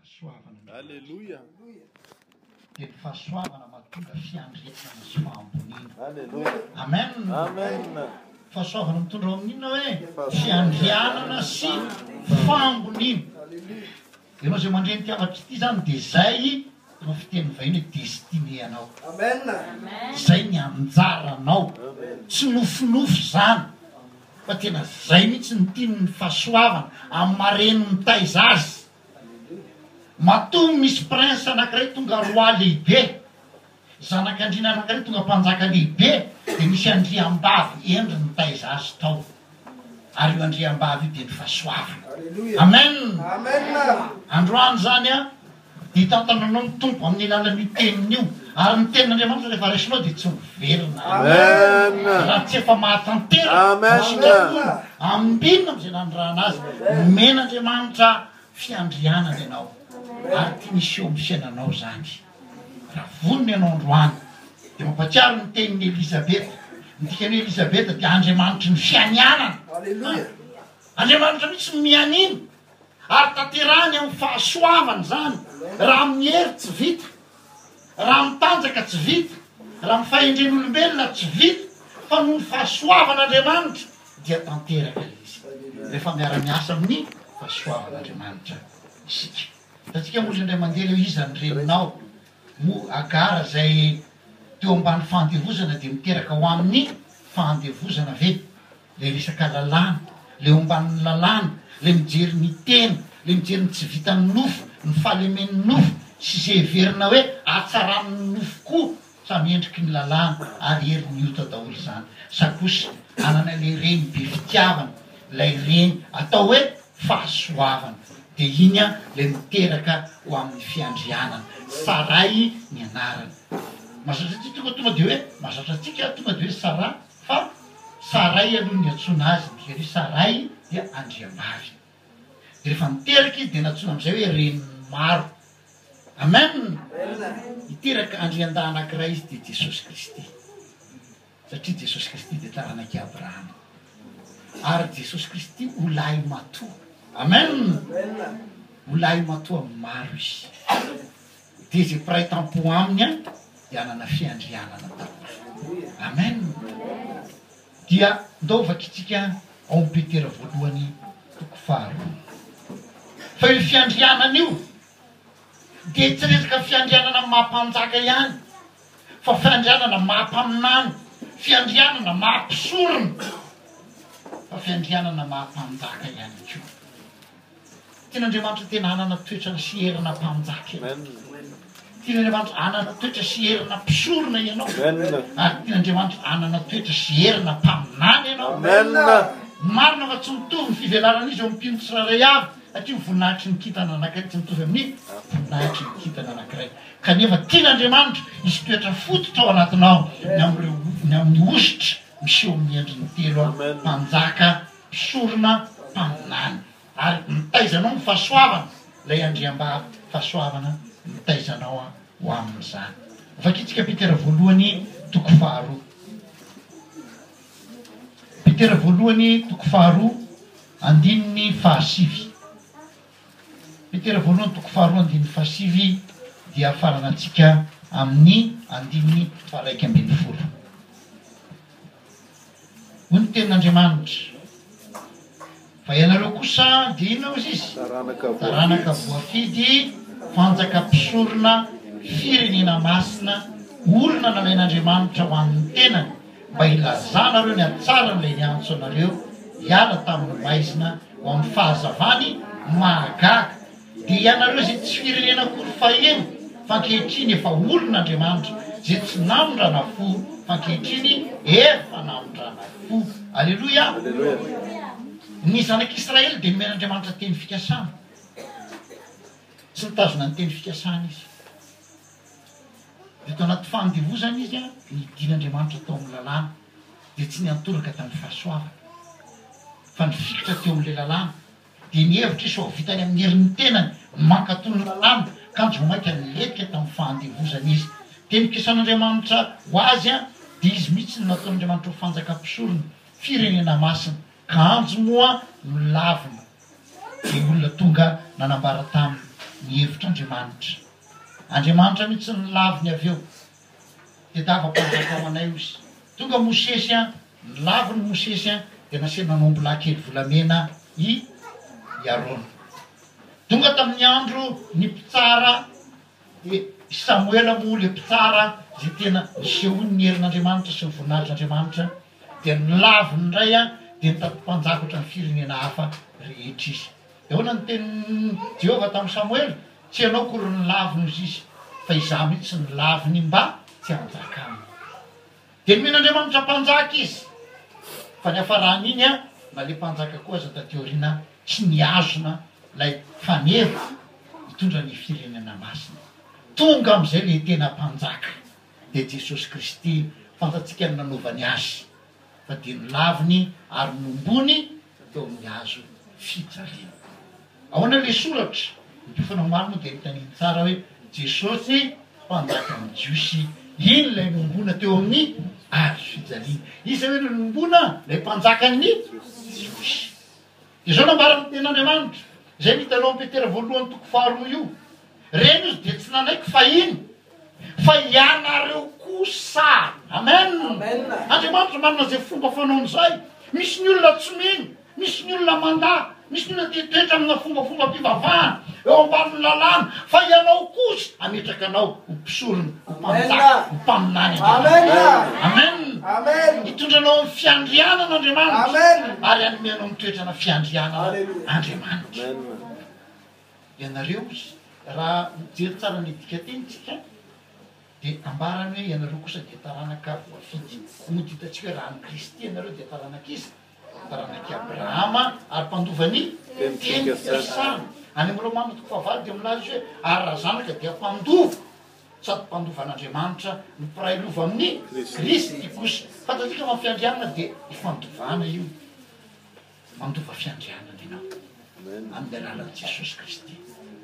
fahasoavan'Andriamanitra. Aleloia. Dia ny fahasoavana mahatonga fiandrianana sy fahamboniana. Aleloia. Amen. Amen. Fahasoavana mitondra ao amin'inona hoe fiandrianana sy fahamboniana. Ianao izay mandre an'ity hafatra ity izany dia izay no fitenin'ny vahiny hoe destinée anao. Amen. Izay ny anjaranao. Tsy nofinofy izany fa tena izay mihitsy no tian'ny fahasoavana amin'ny maha reny mitaiza azy. Matoa misy prince anankiray tonga roi lehibe, zanak'andriana anankiray tonga mpanjaka lehibe dia misy andriambavy hendry nitaiza azy tao. Ary io andriambavy io dia ny fahasoavana. Amen! Androany izany an, dia hitantana anao ny Tompo amin'ny alalan'io teniny io. Ary ny tenin'Andriamanitra rehefa raisinao dia tsy miverina any. Raha tsy efa mahatanteraka ny sitrapony, ambinina amin'izay nanirahana azy. Nomen'Andriamanitra fiandrianana ianao ary tiany hiseho amin'ny fiainanao izany. Raha vonona ianao androany dia mampatsiaro ny tenin'i Elizabeta. Ny dikan'ny hoe Elizabeta dia Andriamanitry ny fianianana. Andriamanitra mihitsy no mianiana ary tanterahiny amin'ny fahasoavana izany. Raha amin'ny hery tsy vita, raha amin'ny tanjaka tsy vita, raha amin'ny fahendren'olombelona tsy vita, fa noho ny fahasoavan'Andriamanitra dia tanteraka ilay izy rehefa miara-miasa amin'ny fahasoavan'Andriamanitra isika. Hitantsika moa indray mandeha ilay hoe iza ny reninao? Moa Hagara izay teo ambany fahandevozana dia miteraka ho amin'ny fahandevozana ve? Ilay resaka lalàna, ilay eo ambanin'ny lalàna, ilay mijery ny tena, ilay mijery ny tsy vitan'ny nofo, ny fahalemen'ny nofo sy izay heverina hoe hatsaran'ny nofo koa. Samy endriky ny lalàna ary herin'ny ota daholo izany. Sa kosa hanana ilay reny be fitiavana, ilay reny atao hoe fahasoavana. Dia iny an ilay miteraka ho amin'ny fiandrianana. Saray ny anarany. Mahazatra antsika tonga tonga dia hoe, mahazatra antsika tonga dia hoe Saraha fa Saray aloha no niantsoana azy, ny dikan'ny hoe Saray dia andriambavy. Dia rehefa niteraka izy dia nantsoina amin'izay hoe renin'ny maro. Amen! Hiteraka andriandahy anankiray izy dia Jesosy Kristy. Satria Jesosy Kristy dia taranak'i Abrahama. Ary Jesosy Kristy ho lahy matoa. Amen! Ho lahy matoa amin'ny maro izy. Dia izay mpiray tampo aminy an, dia hanana fiandrianana daholo. Amen! Dia ndao vakintsika ao amin'ny Petera voalohany toko faharoa. Fa io fiandrianana io dia tsy resaka fiandrianana maha mpanjaka ihany fa fiandrianana maha mpaminany, fiandrianana maha mpisorona, fa fiandrianana maha mpanjaka ihany koa. Tian'Andriamanitra tena hanana toetra sy herina mpanjaka ianao. Tian'Andriamanitra hanana toetra sy herina mpisorona ianao. Ary tian'Andriamanitra hanana toetra sy herina mpaminany ianao. Marina fa tsy mitovy ny fivelaran'izy eo amin'ny mpino tsirairay avy, satria ny voninahitry ny kintana anankiray tsy mitovy amin'ny voninahitry ny kintana anankiray. Kanefa tian'Andriamanitra hisy toetra fototra ao anatinao ny amin'ireo ny amin'ny hosotra miseho amin'ny endriny telo, mpanjaka, mpisorona, mpaminany. Ary mitaiza anao ny fahasoavana, ilay Andriambavy fahasoavana mitaiza anao ho amin'izany. Vakintsika Petera voalohany toko faharoa. Petera voalohany toko faharoa andininy fahasivy. Petera voalohany toko faharoa andininy fahasivy dia faranantsika amin'ny andininy faha-11. Hoy ny tenin'Andriamanitra, Fa ianareo kosa dia inona hozy izy? Taranaka voafidy, fanjaka mpisorona, firenena masina, olona nalain'Andriamanitra ho an'ny tenany, mba hilazanareo ny hatsaran'ilay niantso anareo hiala tamin'ny maizina ho amin'ny fahazavany mahagaga. Dia ianareo izay tsy firenena akory fahiny, fa ankehitriny efa olon' Andriamanitra, izay tsy namindrana fo, fa ankehitriny efa namindrana fo. Aleloia! Ny zanak' Israely dia nomen' Andriamanitra teny fikasana. Tsy nitazona ny teny fikasana izy. Dia tao anaty fanandevozana izy, nidin' Andriamanitra tao amin' ny lalàna, dia tsy niantoraka tamin'ny fahasoavana, fa nifikitra teo amin' ilay lalàna. Dia nihevitra izy fa ho vitany amin'ny herin'ny tenany ny mankatò ny lalàna, kanjo vao mainka nilentika tamin'ny fahandevozana izy. Teny fikasan'Andriamanitra ho azy dia izy mihitsy no nataon'Andriamanitra ho fanjakam-pisorona, firenena masina, kanjo moa nolavina. Dia olona tonga nanambara taminy ny hevitr'Andriamanitra. Andriamanitra mihitsy no laviny avy eo. Tedava mpanjaka ho anay ozy. Tonga Mosesy an, nolaviny Mosesy an, dia nasiana an'ombilahy kely volamena i i Arona. Tonga tamin'ny andro ny mpitsara, dia i Samoela moa ilay mpitsara izay tena nisehoany ny herin'Andriamanitra sy ny voninahitr'Andriamanitra, dia nolaviny indray an, dia nitady mpanjaka ohatran'ny firenena hafa rehetra izy. Dia ahoana ny tenin'i Jehovah tamin'i Samoela? Tsy ianao akory no laviny, hoy izy, fa izaho mihitsy no laviny mba tsy hanjaka aminy. Dia nomen'Andriamanitra mpanjaka izy. Fa niafaran'iny, na ilay mpanjaka koa aza taty aoriana tsy nihazona ilay faneva hitondra ny firenena masina. Tonga amin'izay ilay tena mpanjaka, dia Jesosy Kristy, fantatsika ny nanaovany azy. fa dia nolaviny ary nombony teo amin'ny hazo fijaliana. Ahoana ilay soratra? Ny mpiofana omaly moa dia niteneniny tsara hoe Jesosy Mpanjakan'ny Jiosy. Iny ilay nombona teo amin'ny hazo fijaliana. Iza hoe ilay nombona? Ilay Mpanjakan'ny Jiosy. Izao nambaran'ny Tenin'Andriamanitra, izay no hitanao amin'ny Petera voalohany toko faharoa io, Reny izy dia tsy nanaiky fahiny, fa ianareo kosa. Amen! Andriamanitra manana izay fomba fanaony izay. Misy ny olona tsy mino, misy ny olona mandà, misy ny olona te hitoetra amina fombafombam-pivavahana eo ambanin'ny lalàna, fa ianao kosa hametraka anao ho mpisorona, ho mpanjaka, ho mpaminany Andriamanitra. Amen! Hitondra anao amin'ny fiandrianana Andriamanitra, ary hanome anao ny toetrana fiandrianana Andriamanitra. Ianareo ozy, raha mijery tsara ny dikanteny tsika, dia ambarany hoe ianareo kosa dia taranaka voafidy. Mody hitantsika hoe raha an'i Kristy ianareo dia taranak'iza? Taranak'i Abrahama ary mpandova ny teny fikasana. Any amin'ny Romana toko fahavalo dia milaza izy hoe ary raha zanaka dia mpandova, sady mpandova an'Andriamanitra no mpiray lova amin'i Kristy kosa. Fantatsika fa ny fiandrianana dia ifandovana io. Mandova fiandrianana ianao amin'ny alalan'i Jesosy Kristy.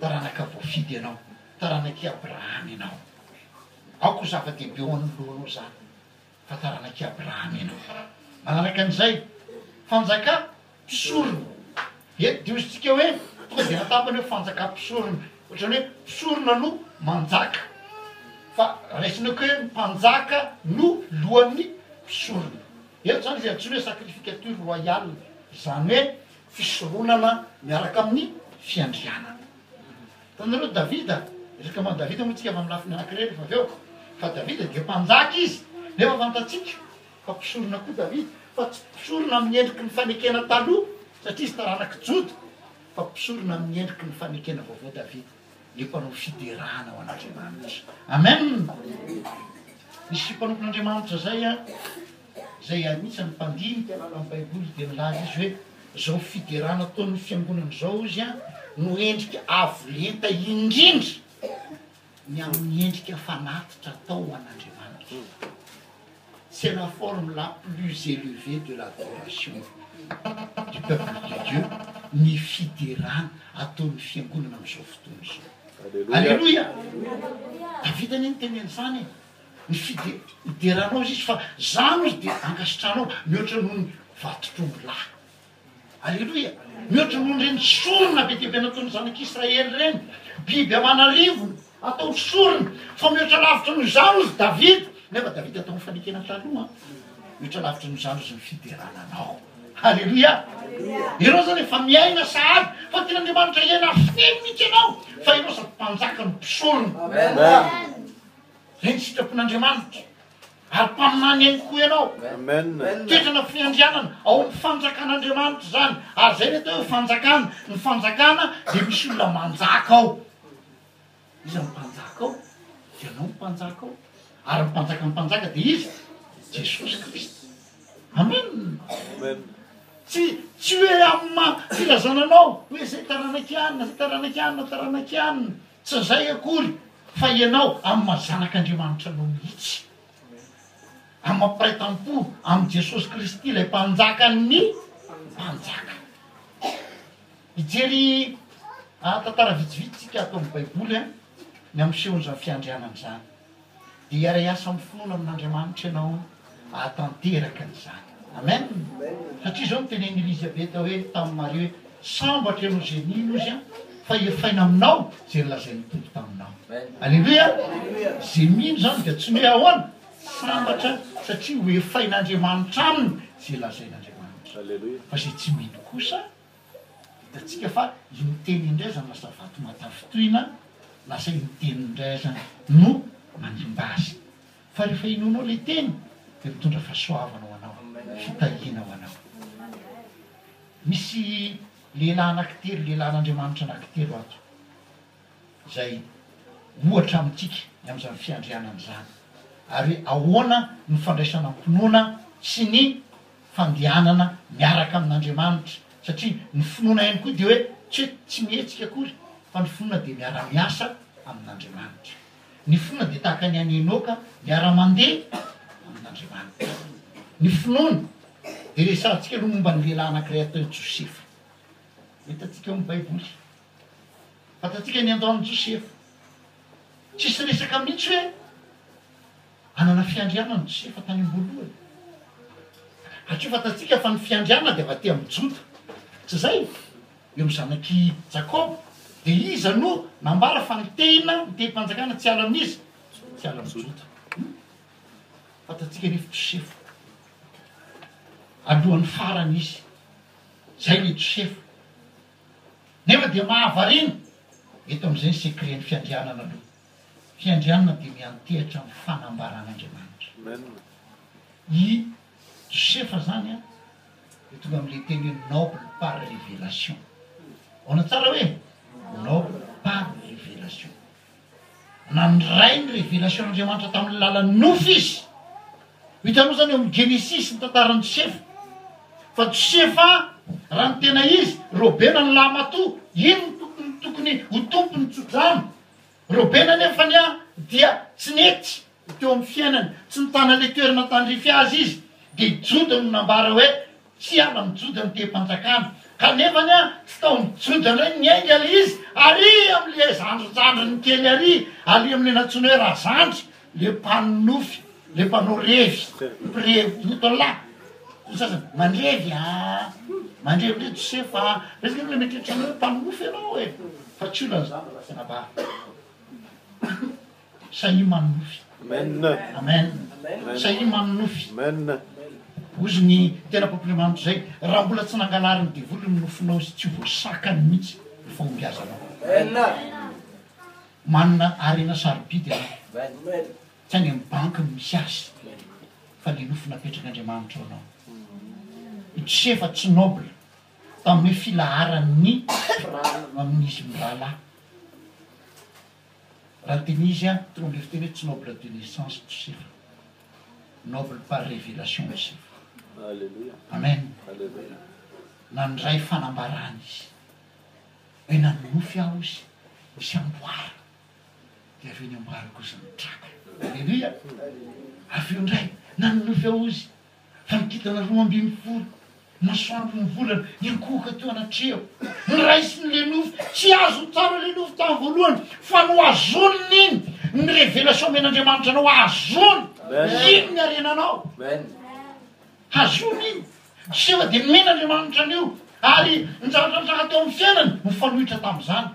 Taranaka voafidy ianao, taranak'i Abrahama ianao. Aoka ho zava-dehibe eo anoloanao izany fa taranak'i Abrahama ianao. Manaraka an'izay, fanjaka mpisorona. Eto dia hoy isika hoe tonga dia natapany hoe fanjaka mpisorona. Ohatran'ny hoe mpisorona no manjaka. Fa raisina koa hoe ny mpanjaka no lohan'ny mpisorona. Eto izany izay antsoina hoe sacrificature royale, izany hoe fisoronana miaraka amin'ny fiandrianana. Hitanareo Davida, resaka momba an'i Davida moa tsika avy amin'ny lafiny anankiray rehefa avy eo, fa Davida dia mpanjaka izy, nefa fantatsika fa mpisorona koa Davida, fa tsy mpisorona amin'ny endriky ny fanekena taloha, satria izy taranak'i Joda, fa mpisorona amin'ny endriky ny fanekena vaovao Davida. Ny mpanao fiderana ho an'Andriamanitra. Amen! Nisy mpanompon'Andriamanitra izay an, izay anisan'ny mpandinika lalàn'ny Baiboly dia nilaza izy hoe izao fiderana ataon'ny fiangonana izao hozy an, no endrika avo lenta indrindra ny amin'ny endrika fanatitra atao ho an'Andriamanitra. C'est la forme la plus élevée de l'adoration du peuple de Dieu ny fiderana ataon'ny fiangonana amin'izao fotoana izao. Aleloia! Davida anie niteny an'izany e! Ny fide- hideranao izy fa zany ozy dia ankasitranao mihoatra noho ny vatotr'omby lahy. Aleloia! Mihoatra noho ireny sorona be dia be nataon'ny zanak'Israely ireny, biby aman'arivony atao sorona, fa mihoatra lavitra noho izany hozy Davida, nefa Davida tao amin'ny fanekena taloha, mihoatra lavitra noho izany hozy ny fiderana anao. Aleloia! Ianao izany efa miaina sahady, fa tian'Andriamanitra hiaina feno mihitsy ianao, fa ianao sady mpanjaka no mpisorona. Izay ny sitrapon'Andriamanitra. Ary mpaminany ihany koa ianao. Toetrana fiandrianana ao amin'ny fanjakan'Andriamanitra izany. Ary izay ny atao hoe fanjakana. Ny fanjakana dia misy olona manjaka ao. Iza no mpanjaka ao? Ianao no mpanjaka ao. Ary ny mpanjakan'ny mpanjaka dia iza? Jesosy Kristy. Amen. Tsy tsy hoe amin'ny maha filazana anao hoe izay taranak'i anona, izay taranak'i anona, taranak'i anona. Tsy izay akory fa ianao amin'ny maha zanak'Andriamanitra anao mihitsy, amin'ny maha mpiray tampo amin'i Jesosy Kristy ilay Mpanjakan'ny mpanjaka. Hijery tantara vitsivitsy isika ato amin'ny Baiboly ny amin'ny fisehon'izany fiandrianana izany. Dia hiara-hiasa amin'ny finoana amin'Andriamanitra ianao hahatanteraka an'izany. Amen! Satria izao no tenenin'i Elizabeta hoe tamin'i Maria hoe, Sambatra ianao izay nino, hozy an. Fa efaina aminao izay nolazain'ny Tompo taminao. Aleloia! Izay mino izany dia antsoina hoe ahoana? Sambatra satria ho efain'Andriamanitra aminy izay lazain'Andriamanitra. Fa izay tsy mino kosa, hitantsika fa iny teny indray izany lasa vato mahatafintohina, lasa iny teny indray azany no manimba azy. Fa rehefa inoanao ilay teny dia mitondra fahasoavana ho anao, fitahiana ho anao. Misy lehilahy anankitelo, lehilahin'Andriamanitra anankitelo ato, izay ohatra amintsika ny amin'izany fiandrianana izany, ary hoe ahoana no fandraisana am-pinoana sy ny fandehanana miaraka amin'Andriamanitra, satria ny finoana ihany koa dia hoe tsy hoe tsy mihetsika akory, fa ny finoana dia miara-miasa amin'Andriamanitra. Ny finoana dia tahaka ny an'i Enoka, miara-mandeha amin'Andriamanitra. Ny finoana dia resahantsika aloha momba ny lehilahy anankiray atao hoe Josefa. Hitantsika ao amin'ny Baiboly. Fantatsika ny andaon'i Josefa. Tsisy resaka mihitsy hoe hanana fiandrianana Josefa tany am-boalohany. Hatreo fantatsika fa ny fiandrianana dia avy aty amin'i Joda. Tsy izay? Eo amin'ny zanak'i Jakoba. Dia iza no nambara fa ny tehina, ny tehim-panjakana tsy hiala amin'iza? Tsy hiala amin'i Joda. Fantatsika anefa Josefa. Alohan'ny farany izy. Izay ilay Josefa. Nefa dia mahavariana, eto amin'izay ny secret-n'ny fiandrianana aloha. Fiandrianana dia miantehitra amin'ny fanambaran'Andriamanitra. I Josefa izany an, dia tonga amin'ilay teny hoe noble par révélation. Ahoana tsara hoe? Noble par révélation. Nandray ny révélation Andriamanitra tamin'ny lalan'ny nofy izy. Ho hitanao izany eo amin'ny Genesisy ny tantaran'i Josefa. Fa Josefa, raha ny tena izy, Robena no lahimatoa, iny no tokony tokony ho tompon'ny tsodrano. Robena nefany dia tsy nety teo amin'ny fiainany, tsy nitana ilay toerana tandrify azy izy, dia i Joda no nambara hoe Tsy hiala amin'i Joda ny tehim-panjakana. Kanefa anie tsy tao amin'i Joda indray no niainga ilay izy, ary amin'ilay zandrinjandriny kely ary, ary amin'ilay nantsoina hoe Razandry, ilay mpanonofy, ilay mpanao revy, mpirevy, inona atao lahy? Hoy ny sasany, mandrevy an! Mandrevy indray Josefa an! Betsaka anie ilay mieritreritra anao hoe mpanonofy ianao e! Fa tsy olana izany raha asiana vary. Sahia manonofy. Amen. Amen. Sahia manonofy. Amen. Hozy ny tena mpampilomano izay, raha mbola tsy nangalarin'ny devoly ny nofinao izy tsy ho voasakany mihitsy ny fahombiazanao. Manana harena sarobidy ianao. Tsy any amin'ny banky no misy azy fa le nofy napetrak'Andriamanitra ao anao. I Josefa tsy noble tamin'ny hoe filaharan'ny amin'izy mirahalahy. Raha ny tena izy an, tonga amle fiteny hoe tsy noble de naissance Josefa, noble par révélation Josefa. Amen. Nandray fanambarana izy. Hoe nanonofy aho izy, nisy amboara. Dia avy eo ny amboara kosa nitraka. Aleloia. Avy eo indray, nanonofy aho izy, Fa ny kintana 12, masoandro ny volana, niankohoka teo anatrehako. Noraisiny ilay nofy, tsy azony tsara ilay nofy tamin'ny voalohany, fa nohazoniny iny, ny révélation omen'Andriamanitra anao, hazony iny ny harenanao. Hazony iny. Josefa dia nomen'Andriamanitra an'io, ary ny zavatra nitranga teo amin'ny fiainany mifanohitra tamin'izany.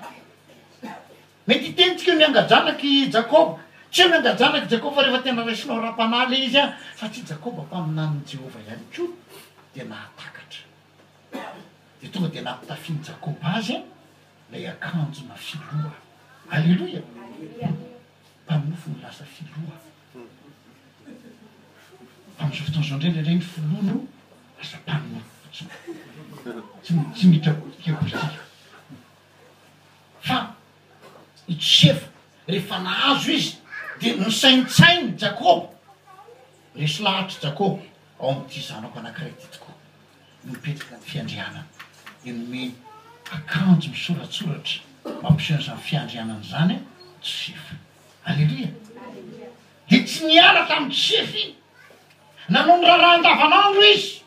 Mety hiteny tsika hoe mianga-janaka i Jakoba. Tsy hoe mianga-janaka i Jakoba fa rehefa tena raisinao ara-panahy ilay izy an, satria Jakoba mpaminanin'i Jehovah ihany koa dia nahatakatra. Dia tonga dia nampitafian'i Jakoba azy ilay akanjona filoha. Aleloia! Mpanofy no lasa filoha. Fa amin'izao fotoana izao indray indraindray ny filoha no lasa mpanofy fotsiny. Tsy tsy miditra politika akory isika. Fa i Josefa, rehefa nahazo izy, dia nosaintsain'i Jakoba, resy lahatr'i Jakoba, ao amin'ity zanako anankiray ity tokoa no mipetraka ny fiandrianana. Dia nomeny akanjo misoratsoratra mampiseho an'izany fiandrianana izany Josefa. Aleloia! Dia tsy niala tamin'i Josefa iny. Nanao ny raharaha andavanandro izy.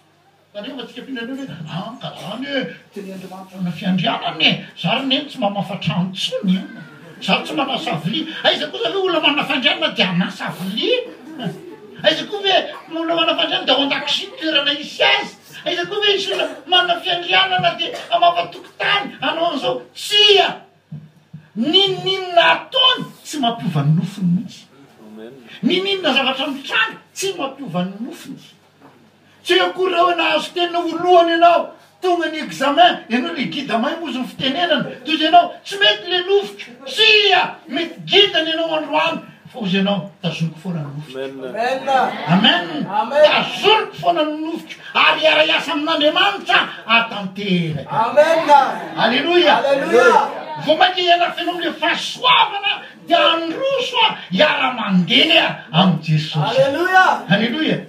Tandremo fa tsika mpino an'io hoe an ka zany e, teny Andriamanitra amina fiandrianana e, za ry neny tsy mamafa trano intsony an, za tsy manasa vilia, aiza kosa ve olona manana fiandrianana dia hanasa vilia? Aiza koa ve olona manana fiandrianana dia ao an-dakozia ny toerana hisy azy? Aiza koa ve hisy olona manana fiandrianana dia hamafa tokotany hanao an'izao? Tsia! N'inon'inona ataony tsy mampiova ny nofony mihitsy. N'inon'inona zavatra mitranga tsy mampiova ny nofony. Tsy hoe akory raha hoe nahazo teny ho lohany ianao, tonga ny examen, ianao le guide mahay moa izy ny fitenenana, toy izay ianao, tsy mety le nofiko, tsia, mety guide-ny ianao androany, fa hozy ianao, tazoniko foana ny nofiko. Amen. Tazoniko foana ny nofiko, ary hiara-hiasa amin'Andriamanitra ahatanteraka. Aleloia. Vao mainka hiara-feno amin'ilay fahasoavana dia handroso aho, hiara-mandeha amin'i Jesosy. Aleloia.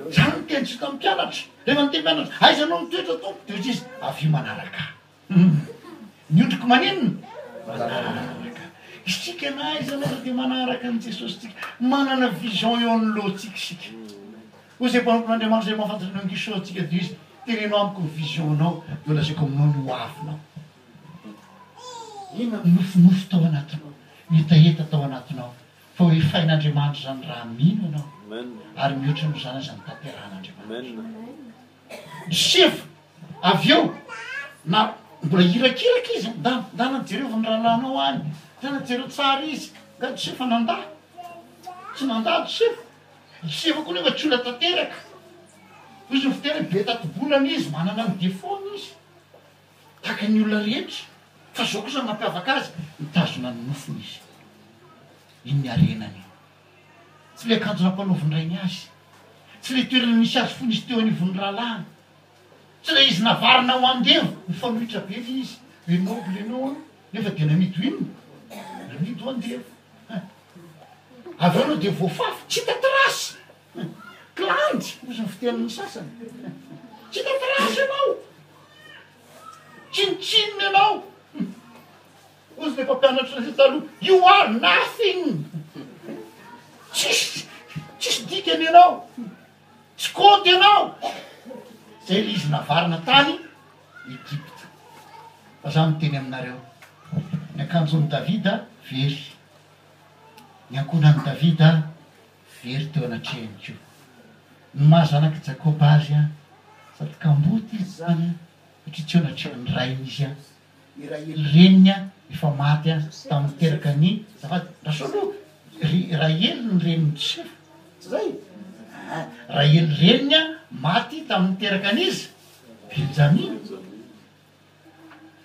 Zany no teny tsy hitan'ny mpianatra. Rehefa niteny mpianatra, aiza anao mitoetra Tompo? Dia hoy izy, avia manaraka ahy. Hum. Ny ondriko maninona? Manaraka. Isika na aiza na aiza dia manaraka an'i Jesosy tsika. Manana vision eo anoloantsika isika. Hoy izay mpanompon'Andriamanitra izay mahafantatra ny ankiso antsika dia izy, teneno amiko ny vision-nao, dia ho lazaiko aminao ny ho avinao. Inona no nofinofy tao anatinao, ny hetaheta tao anatinao? Fa ho efain'Andriamanitra izany raha mino ianao, ary mihoatra noho izany aza ny tanterahan'Andriamanitra. Josefa, avy eo, na mbola irakiraka izy, ndana, ndana jereo ny rahalahinao any, ndana jereo tsara izy, nga Josefa nandà? Tsy nandà Josefa. Josefa koa nefa tsy olona tanteraka. Hoy izy ny fiteny hoe be tati-bolana izy, manana ny défaut-ny izy. Tahaka ny olona rehetra, fa izao kosa no nampiavaka azy, nitazona ny nofony izy. Iny ny harenany iny. Tsy ilay akanjo nampanaovin-drainy azy, tsy ilay toerana nisy azy fony izy teo anivon'ny rahalahiny, tsy ilay izy navarina ho andevo, mifanohitra be ilay izy, hoe noble ianao an, nefa dia namidy ho inona? Namidy ho andevo. Avy eo ianao dia voafafy, tsy hita trace. Klandy, hozy ny fitenin'ny sasany. Tsy hita trace ianao. Tsinontsinona ianao. Hozy ilay mpampianatra anay taloha, you are nothing. Tsisy, tsisy dikany ianao. Tsy kaonty ianao. Zay ilay izy navarina tany Egypta. Fa za miteny aminareo, ny akanjon'i Davida very, ny ankohonan'i Davida Very teo anatrehany koa. Ny maha zanak'i Jakoba azy an, sady kamboty izy izany an, satria tsy eo anatrehan'ny rainy izy an, i Rahely reniny an efa maty an, tamin'ny niteraka an'i, azafady, Rasolo, ry Rahely ny renin'i Josefa, tsy izay? Aa, Rahely reniny an maty tamin'ny niteraka an'iza? Benjamina.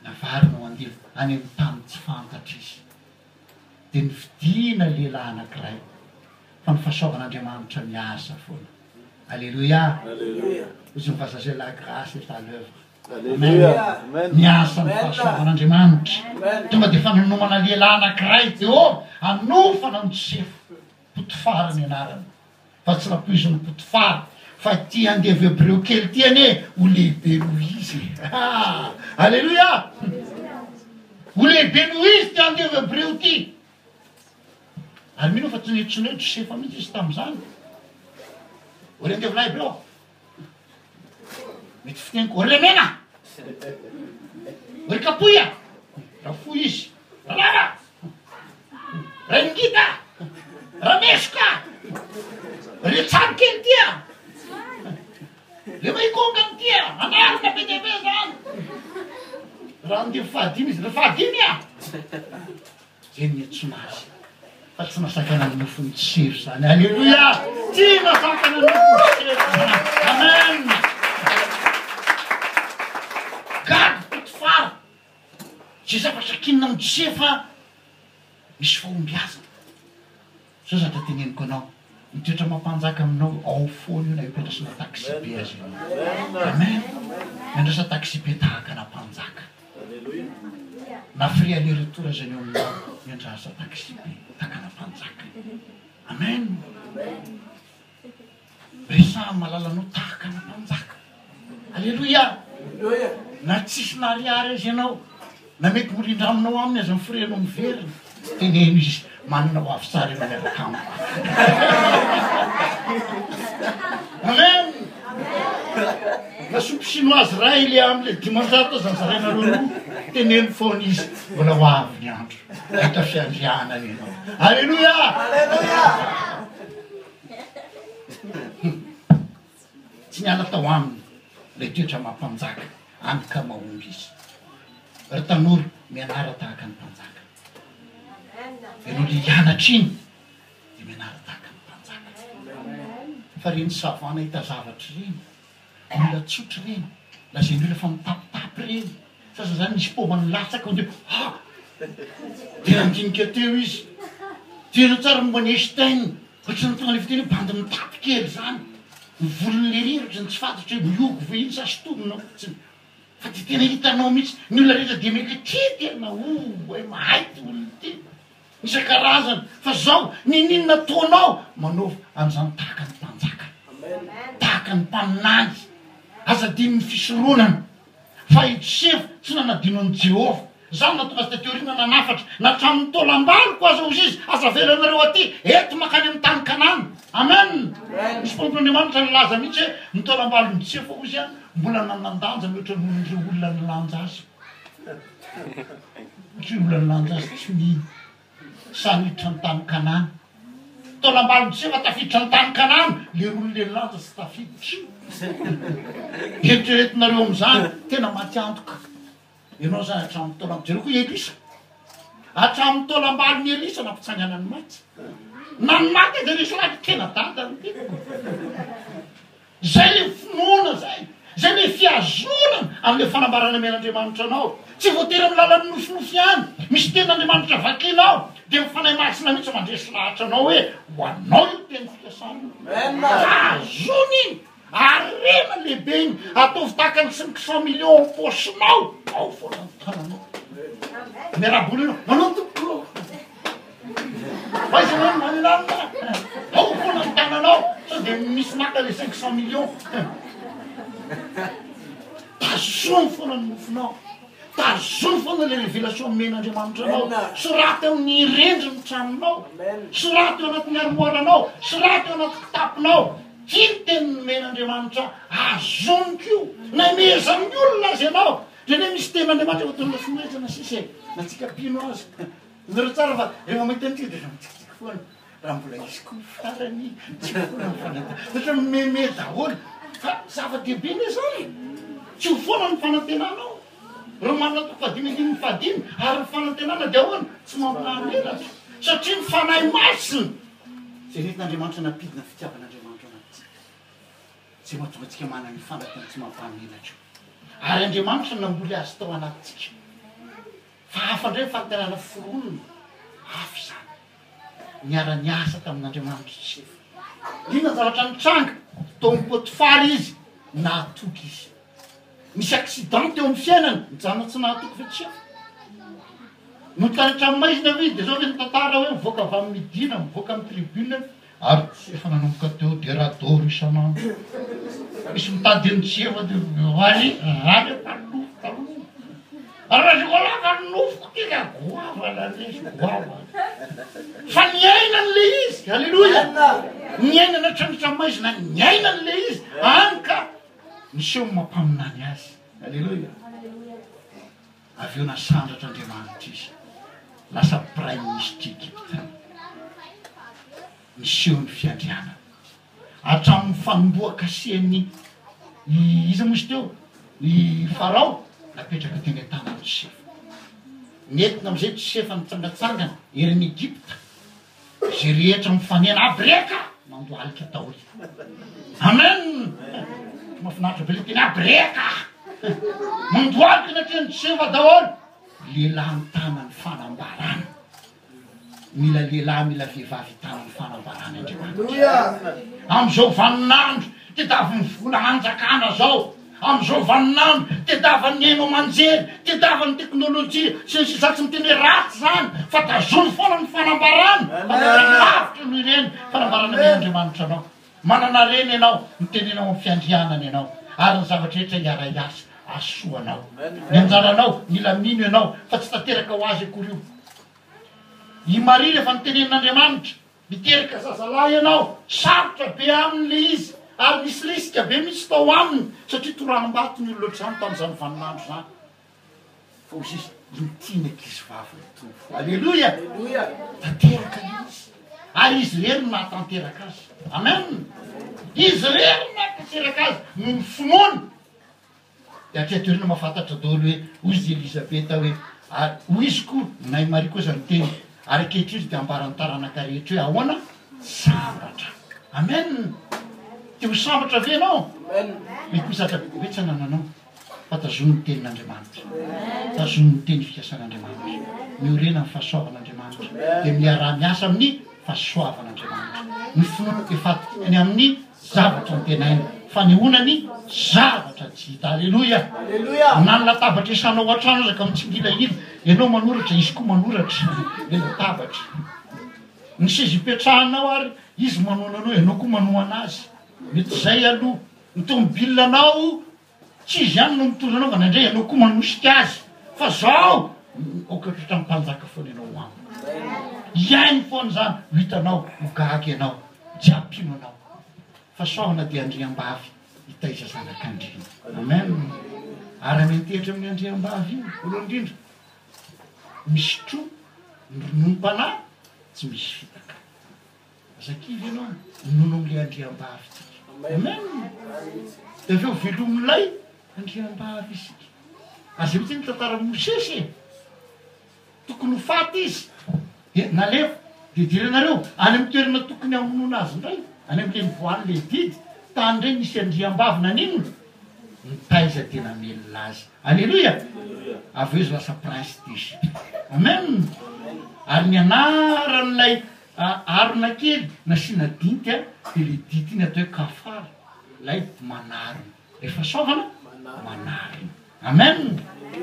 Navarina ho andevo any amin'ny tany tsy fantatra izy. Dia nofidina lehilahy anankiray, fa ny fahasoavan'Andriamanitra miasa foana. Aleloia! Hoy ny vazaha izay, la grâce est à l'oeuvre. Amen! Miasa ny fahasoavan'Andriamanitra. Tonga dia efa nanomana lehilahy anankiray Jehovah hanofana an'i Josefa. Potifara ny anarany. Fa tsy nampoizin'i Potifara fa ity andevo hebreo kely ity anie ho lehibe noho izy e! Aleloia! Ho lehibe noho izy ity andevo hebreo ity. Ary mino aho fa tsy nentsoina hoe Josefa mihitsy izy tamin'izany. Ho ry andevolahy hebreo! Mety fiteniko, ho ry lemena! Ho ry kapoia! Raha fohy izy, ralava! Rainingita! Ramesoka! Ry tsary kely ty a! Le mahikongany ty a! Anarina be dia be zany! Raha andevo fahadimy izy, ry fahadimy a! Zay no niantsoana azy. Fa tsy nasakana ny nofon'ny tsiro izany. Aleloia! Tsy nasakana ny nofon'ny tsiro izany. Amen! Gaga Potifara. Izay zavatra kinina amin'i Josefa misy fahombiazana. Zao zavatra teneniko anao, ny toetra mampanjaka aminao ao foana io na eo am-piandrasana taxi be aza ianao. Amen. Miandrasa taxi be tahaka ana mpanjaka. Na frais aller retour aza ny eo aminao, miandrasa taxi be tahaka ana mpanjaka. Amen. Resaha malalanao tahaka ny mpanjaka. Aleloia! Na tsisy nariary aza ianao, na mety ho rindraminao aminy aza ny frais-nao miverina, teneno izy, manana ho avy tsara ianao miaraka amiko. Amen! Na soupe chinoise iray le amle 500 aza zarainareo roa, teneno foana izy, mbola ho avy ny andro, hahita fiandrianana ianao. Aleloia! Tsy niala tao aminy ilay toetra maha mpanjaka any ka mahomby izy. Ry tanora, mianara tahaka ny mpanjaka. Ianao le hianatra iny dia mianara tahaka ny mpanjaka. Fa ireny savant nahita zavatra ireny, olona tsotra ireny, lazain'ny olona fa mitapitapy ireny, sasany zany nisy paoma nilatsaka hono dia ah! Dia nandinika teo izy. Jereo tsara momba an'i Einstein, ohatran'ny tonga ilay fiteny hoe bandy mitapy kely izany. Ny volony lery ohatran'ny tsy fantatra hoe mihogo ve iny sa sintomina fotsiny. Fa dia tena hitanao mihitsy, ny olona rehetra dia mety hoe tia tena oh hay mahay ity olona ity. Isan-karazany. Fa zao, n'inon'inona ataonao, manaova an'izany tahaka ny mpanjaka. Tahaka ny mpaminany. Aza adino ny fisoronana. Fa i Josefa tsy nanadino an'i Jehovah. Izany no nahatonga azy taty aoriana nanafatra, na hatramin'ny taolam-baloko aza, hozy izy, aza avelanareo aty, ento mankany amin'ny tany Kanana. Amen! Nisy mpanompon'Andriamanitra nilaza mihitsy hoe, ny taolam-balon'i Josefa, hozy an, mbola nanan-danja mihoatra noho ireo olona nilanja azy. Satria olona nilanja azy tsy mino. Sahy niditra ny tany Kanana. Taolam-balon'i Josefa tafiditra ny tany Kanana, le olona nilanja tsy tafiditra. Eritreretinareo amin'izany, tena maty antoka. Ianao izany hatramin'ny taolam-, jereo koa i Elisa. Hatramin'ny taolam-balon'i Elisa nampitsangana ny maty. Na ny maty aza resy lahatra, tena dada ny tenako. Izay le finoana izay, izay le fihazonana amin'ilay fanambarana omen'Andriamanitra anao. Tsy voatery amin'ny lalan'ny nofinofy ihany, misy tenin'Andriamanitra vakinao, dia ny Fanahy Masina mihitsy mandresy lahatra anao hoe ho anao io teny fikasana io. Hazony iny. Harena lehibe iny, ataovy tahaka ny 500 millions ao am-paosinao, ao foana ny tananao. Miarahaba olona, manao tompoko ô. Aiza ianao no manana anona? Ao foana ny tananao, sao dia misy maka le 500 millions. Tazomy foana ny nofinao. Tazomy foana ilay révélation omen'Andriamanitra anao. Soraty amin'ny rindrin'ny tranonao. Soraty ao anatin'ny armoire-nao. Soraty ao anaty kitaponao. Ity ny teny nomen'Andriamanitra azoniko io. Na imehezan'ny olona aza ianao. Indraindray misy tenin'Andriamanitra efa tonga fimehezana sisa e. Na tsika mpino aza. Hitanareo tsara fa rehefa mahita an'ity dia efa mitsikitsiky foana. Raha mbola hisy koa ny farany, tsy foana ny fanantenana. Satria mimeme daholo. Fa zava-dehibe anie izany e. Tsy ho foana ny fanantenanao. Romana toko fahadimy andininy fahadimy, ary ny fanantenana dia ahoana? Tsy mampahamenatra. Satria ny Fanahy Masina, izay nentin'Andriamanitra nampidina ny fitiavan'Andriamanitra ao anatintsika, izay mahatonga antsika manana io fanantenana tsy mampahamenatra io. Ary Andriamanitra namboly azy tao anatintsika. Fa hafa indray ny fanantenana foronina, hafa izany. Niara-niasa tamin'Andriamanitra Josefa. Inona ny zavatra nitranga? Tao amin'i Potifara izy, nahatoky izy. Nisy accident teo amin'ny fiainany, nijanona tsy nahatoky ve Josefa? Notany hatramin'ny maizina ve izy? Dia izao ve ny tantara hoe mivoaka avy amin'ny midina, mivoaka amin'ny tribune, Ary efa nanomboka teo dia radoro isan'andro. Misy mitady an'i Jehovah dia ary rany efa nofo taloha. Raha lava ny nofoko tena goavana lesy goavana. Fa niainany le izy. Aleloia. Niainana hatramin'ny maizina niainany le izy. Any ka niseho ny mampaminany azy. Aleloia. Avy eo nasandratr'Andriamanitra izy, lasa praiminisitry Egypta. Niseho ny fiandrianana. Hatramin'ny fanombohan-kasian'i iza moa izy teo? I Farao, napetraka teny an-tanan'i Josefa. Nentina amin'izay Josefa nitsangantsangana eran'i Egypta. Izay rehetra mifanena, abreka! Mandohalika daholo. Amen! Mahafinaritra be le teny abreka! Mandohalika ny atrehin'i Josefa daholo. Lehilahy mitana ny fanambarana. Mila lehilahy, mila vehivavy hitana ny fanambarana Andriamanitra. Amin'izao vaninandro tediavin'ny vola hanjakana zao. Amin'izao vaninandro, tediavan'ny haino aman-jery, tediavan'ny teknolojia, sy ny sisa Tsy miteny hoe ratsy izany, fa tazomy foana ny fanambarana, fa tena lavitra noho ireny fanambarana omen'Andriamanitra anao. Manana harena ianao, mitenena ao amin'ny fiandrianana ianao, ary ny zavatra rehetra hiara-hiasa hahasoa anao. Ny anjaranao, mila mino ianao, fa tsy tanteraka ho azy akory io. I Maria rehefa notenenin'Andriamanitra, Miteraka zazalahy ianao, sarotra be aminy le izy ary nisy risque be mihitsy tao aminy satria toraham-bato ny olona ohatr'izany tamin'izany vaninandro izany. Fa hoy izy, inty ny ankizy vavin'ny Tompo. Aleloia! Tanteraka le izy. Ary izy irery no nahatanteraka azy. Amen! Izy irery no nahatanteraka azy noho ny finoany. Dia hatreto aoriana mahafantatra daholo hoe hoy izy Elizabeta hoe ary hoy izy koa na i Maria koa aza niteny. Ary ankehitriny izy dia ambaran'ny taranaka rehetra hoe ahoana? Sambatra. Amen! Te ho sambatra ve ianao? Mety misy zavatra be dia be tsy anananao, fa tazomy ny tenin'Andriamanitra. Tazomy ny teny fikasan'Andriamanitra. Miorena amin'ny fahasoavan'Andriamanitra. Dia miaraha miasa amin'ny fahasoavan'Andriamanitra. Ny finoana dia fahatokiana ny amin'ny Zavatra antenaina, fanehoana ny zavatra tsy hita. Aleloia! Na ny latabatra isanao ao an-trano aza ka mitsingilahila, ianao manoratra, izy koa manoratra ilay latabatra. Ny seza ipetrahanao ary izy manohana anao, ianao koa manohana azy. Mety izay aloha. Ny tomobilanao, tsy izy ihany no mitondra anao fa indraindray ianao koa manosika azy. Fa zao, aoka ohatran'ny mpanjaka foana ianao ho amiko. Hihaino foana izany, ho hitanao, ho gaga ianao. Tsy hampino anao. Fahasoavana dia andriambavy hitaiza zanak'andriana. Amen. Ary miantehitra amin'ny andriambavy io, voalohany indrindra, misotroa ny rononom-panahy tsy misy fitaka. Aza kivy ianao, minono amin'ilay andriambavy tsika. Amen. Dia avy eo velomin'ilay andriambavy isika. Ary izay mihitsy ny tantaran'i Mosesy e. Tokony ho faty izy, dia nalefa. Dia jerenareo, any amin'ny toerana tokony hamonoana azy indray, any amin'ilay nivoahan'ilay didy, tany indray nisy andriambavy naninona? Nitaiza dia namelona azy. Aleloia! Avy eo izy lasa prince d'Egypte. Amen! Ary ny anaran'ilay harona kely nasiana dinty dia ilay dinty iny atao hoe kafara, ilay manarona. Rehefa saovana, manarona. Amen!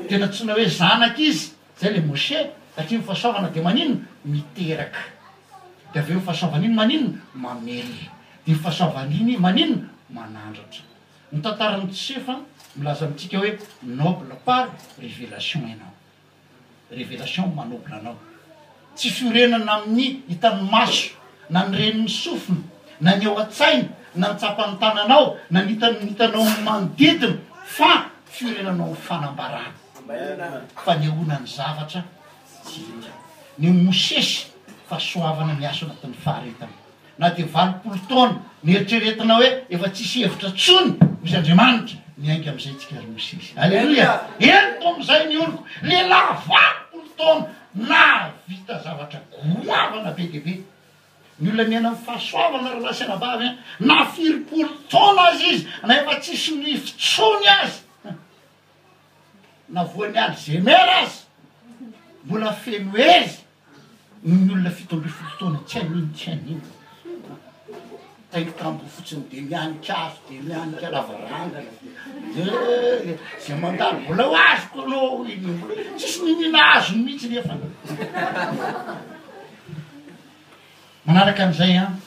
Tena antsoina hoe zanaka izy, zay le Moshe, satria ny fahasoavana dia maninona? Miteraka. Dia avy eo ny fahasoavana iny maninona? Mamelona. Dia ny fahasoavana iny maninona? Manandratra. Ny tantaran'i Josefa milaza amintsika hoe noble par révélation ianao. Révélation manoble anao. Tsy fiorenana amin'ny hitan'ny maso, na ny ren'ny sofina, na ny ao an-tsaina, na ny tsapan'ny tananao, na ny hitan'ny hitanao amin'ny manodidina, fa fiorenanao amin'ny fanambarana, fanehoana ny zavatra tsy hita. Ny Mosesy, fahasoavana miasa ao anatin'ny faharetana. Na dia 80 taona, neritreretina hoe efa tsisy hevitra tsony, hoy Andriamanitra, miainga amin'izay tsika ry Mosesy. Aleloia! Ento amin'izay ny oloko, lehilahy 80 taona, nahavita zavatra goavana be dia be. Ny olona miaina amin'ny fahasoavana rahalahy sy anabavy an, na firipolo taona aza izy, na efa tsisy nify tsony aza, na voan'ny Alzheimer aza, mbola feno hery. Noho ny olona 17 taona tsy hain'ino tsy hain'ino. Taingitamboho fotsiny dia mianika hazo dia mianika lavarangana dia zay mandalo mbola ho azoko anao iny mbola tsisy niniana azony mihitsy nefa. Manaraka an'izay an,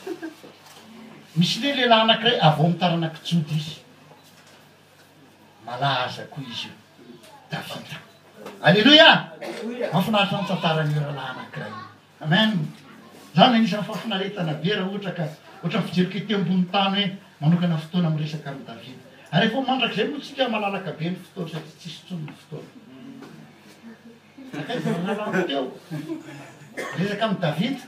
misy le lehilahy anankiray avy ao amin'ny taranak'i Joda izy. Malaza koa izy io, Davida. Aleloia! Mahafinaritra ny tantaran'io rahalahy anankiray io. Amen. Izany anisan'ny fahafinaretana be raha ohatra ka ohatran'ny fijeriko ety ambony tany hoe manokana fotoana miresaka amin'i Davida. Ary efa ho mandrakizay moa tsika malalaka be ny fotoana satria tsisy intsony ny fotoana. Nankaiza ny rahalahy teo? Miresaka amin'i Davida.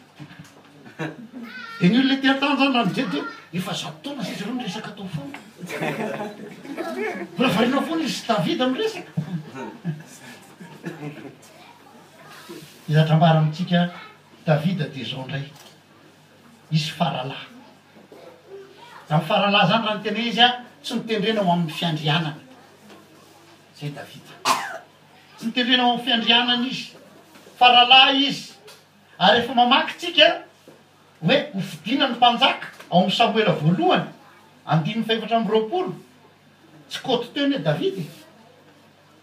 Dia ny olona ety an-tany zany raha mijery dia efa zato taona sisa ireo miresaka tao foana. Mbola variana foana izy sy Davida miresaka. Ny zavatra ambara amintsika, Davida dia izao indray, izy faralahy. Izany faralahy izany raha ny tena izy tsy notendrena ho amin'ny fiandrianana. Izay Davida. Tsy notendrena ho amin'ny fiandrianana izy. Faralahy izy. Ary rehefa mamaky tsika hoe hofidiana ny mpanjaka ao amin'ny Samoela voalohany, andininy fahefatra amby 20, tsy kôty teo anie Davida e!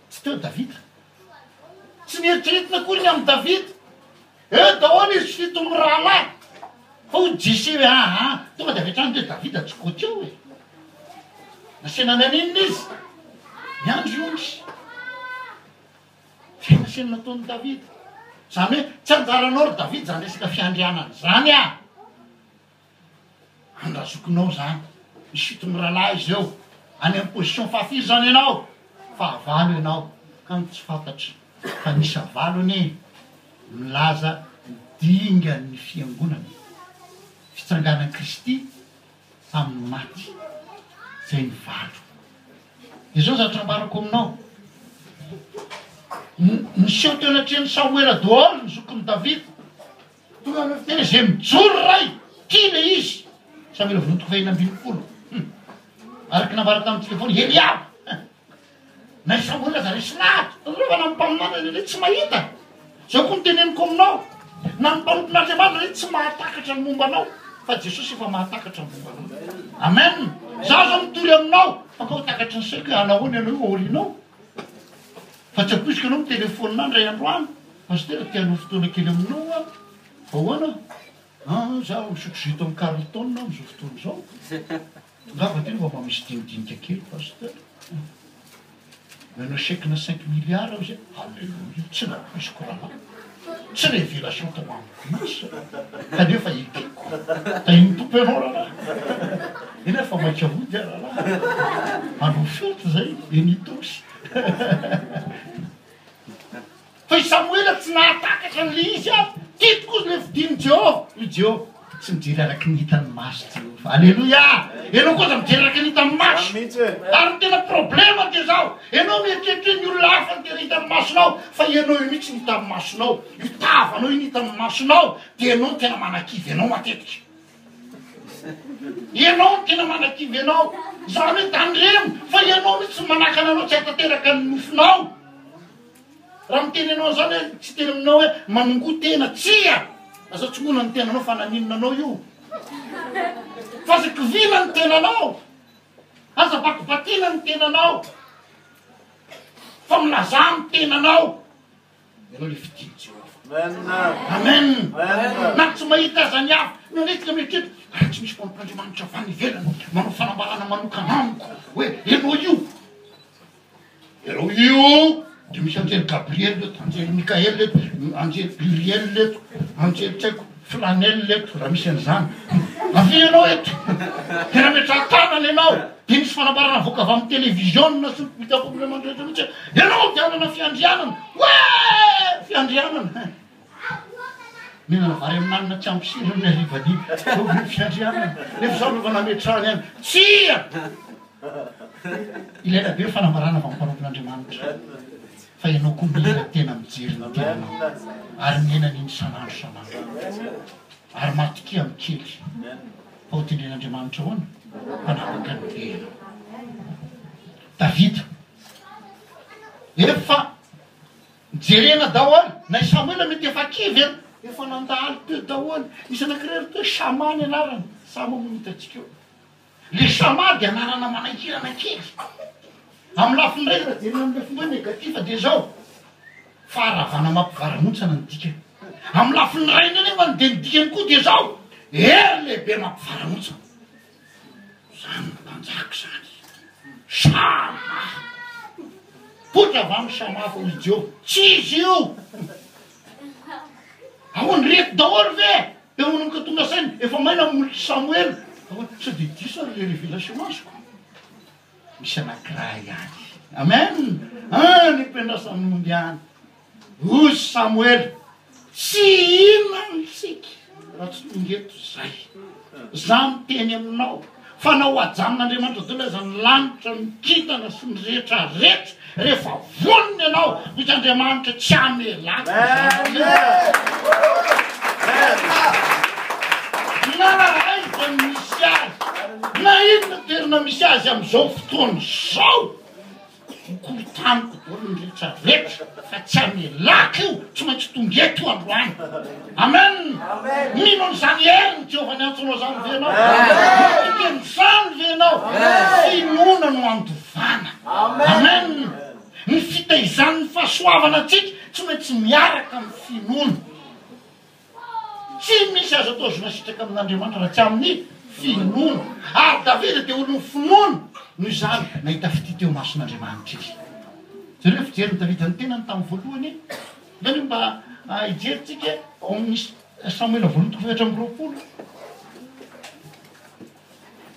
Tsy teo Davida. Tsy nieritreretina akory ny amin'i Davida. Eo daholo izy fito mirahalahy. Fa hoy Jese hoe aa, tonga dia avy hatrany hoe Davida tsy kôty eo e! Nasaina naninona izy? Niandry ondry. Izay nasiany nataon'i Davida. Izany hoe tsy anjaranao ry Davida izany resaka fiandrianana izany ah! Andrazokinao izany. Misy fito mirahalahy izy eo. Any amin'ny position fahafiry izany ianao? Fahavalo ianao. Kanjo tsy fantatra fa ny isa valo anie milaza ny dingan'ny fiangonana. Fitsanganan'i Kristy tamin'ny maty. Izay ny valo. Izao zavatra ambarako aminao, Niseho teo anatrehan'i Samoela daholo ny zokin'i Davida. Tonga amin'ny fiteny izay mijoro ray, tia ilay izy. Samoela voalohany toko fahenina ambinifolo. Hum. Araka ny nambara tamintsika foana, Eliaba. Na i Samoela aza resy lahatra. Hitanareo fa na ny mpaminany aza anie tsy mahita. Izao koa no teneniko aminao, na ny mpanompon'Andriamanitra anie tsy mahatakatra ny momba anao, fa Jesosy efa mahatakatra ny momba anao. Amen. Izaho izao mitory aminao, fa koa takatry ny saiko hoe hanahoana ianao io aorianao. Fa tsy ampoiziko ianao mitelefaonina ahy indray andro any, Pasitera te hanao fotoana kely aminao aho. Ahoana? Ah, izaho misotro jus eto amin'ny Carlton aho amin'izao fotoana izao. Tongava aty mba mba misy dinidinika kely Pasteur. Nanao chèque na cinq milliards aho izay, Alléluia, tsy nampoiziko rahalahy, tsy révélation tao amiko mihitsy izany, kanefa ekeko, tahin'ny Tompo ianao rahalahy, eny aho fa maika hody aho rahalahy, hanao fety izay eny Itaosy. Fa i Samoela tsy nahatakatra an'ilay izy ary. Tia tokoa ilay fidin'i Jehovah. Hoy Jehovah, Tsy mijery araka ny hitan'ny maso Jehovah. Aleloia! Ianao koa aza mijery araka ny hitan'ny maso. Ary ny tena problema dia izao, ianao mieritreritra hoe ny olona hafa no tena hitan'ny masonao, fa ianao io mihitsy no hitan'ny masonao. Io tavanao io no hitan'ny masonao, dia ianao no tena manakivy anao matetika. Ianao no tena manakivy anao. Izany hoe tandremo fa ianao mihitsy no manakana anao tsy hahatanteraka ny nofinao. Raha miteny anao an'izany aho, tsy hiteny aminao hoe manongoa tena, tsia! Aza tsongoina ny tenanao fa naninona anao io? Fa aza kiviana ny tenanao, aza batibatiana ny tenanao, fa milazà ny tenanao, ianao ilay fidin'i Jehovah. Amen! Na tsy mahita aza ny hafa, ny anetsika mieritreritra, raha tsy misy mpanompon'Andriamanitra avy any ivelany manao fanambarana manokana amiko hoe ianao io, Ianao io dia misy anjely Gabriel eto, anjely Mickaël eto, anjely Uriel eto, anjely tsy haiko Flanel eto raha misy an'izany. Avia ianao eto. Dia nametrahan-tanana ianao. Dia nisy fanambarana nivoaka avy amin'ny televiziona sy ny mpita problema rehetra mihitsy hoe ianao dia hanana fiandrianana. Oe! Fiandrianana. Mihinana vary amin'anana tsy ampy sira ny harivan'iny. Eo ve ny fiandrianana? Nefa izaho no efa nametrahany any. Tsia! Ilaina be ny fanambarana avy amin'ny mpanompon'Andriamanitra fa ianao koa mila tena mijery ny tenanao ary miaina an'iny isan'andro isan'andro ary matokia amin'ny kely fa ho tendren'Andriamanitra ahoana? Mpanapaka ny be ianao. Davida efa jerena daholo na i Samoela mety efa kivy an, efa nandalo teo daholo, nisy anankiray ry teo Shama ny anarany, Sama moa no hitantsika eo. Le Shama dia anarana manahirana kely. Amin'ny lafiny iray raha jerena amin'ny lafiny hoe négatif dia izao, faharavana mampivarahontsana ny dikany. Amin'ny lafiny iray indray nefa dia ny dikany koa dia izao, hery lehibe mampivarahontsana. Izany ny mpanjaka izany. Shama! Poitra avy amin'i Shama fa hoy Jehovah, tsy izy io! Ahoana, reto daholo ve? Dia manomboka tonga saina, efa maina ny molotr'i Samoela. Ahoana, sao dia diso ary ilay révélation azoko? Misy anankiray ihany. Amen! Any am-piandrasan'omby any. Hoy Samoela, Tsy hihinantsika raha tsy tonga eto izay. Izaho miteny aminao, fa na ho ajanon'Andriamanitra daholo aza ny lanitra, ny kintana sy ny rehetra rehetra, rehefa vonona ianao, hoy Andriamanitra, tsy hamelako izany Na aiza no misy azy, na inona toerana misy azy amin'izao fotoana izao. Ho korontaniko daholo ny rehetra rehetra fa tsy hamelako io, tsy maintsy tonga eto io androany. Amen! Mino an'izany herin'i Jehovah niantso anao izany ve ianao? Matoky an'izany ve ianao? Finoana no andovana. Amen! Ny fitaizan'ny fahasoavana antsika tsy maintsy miaraka amin'ny finoana. Tsy misy azo atao zona sitraka amin'Andriamanitra raha tsy amin'ny finoana. Ary Davida dia olon'ny finoana, noho izany nahita fitia teo imason'Andriamanitra izy. Jereo ny fijerin'i Davida ny tenany tamin'ny voalohany e. Ndao anie mba hijery tsika ao amin'ny Samoela voalohany toko faha-24.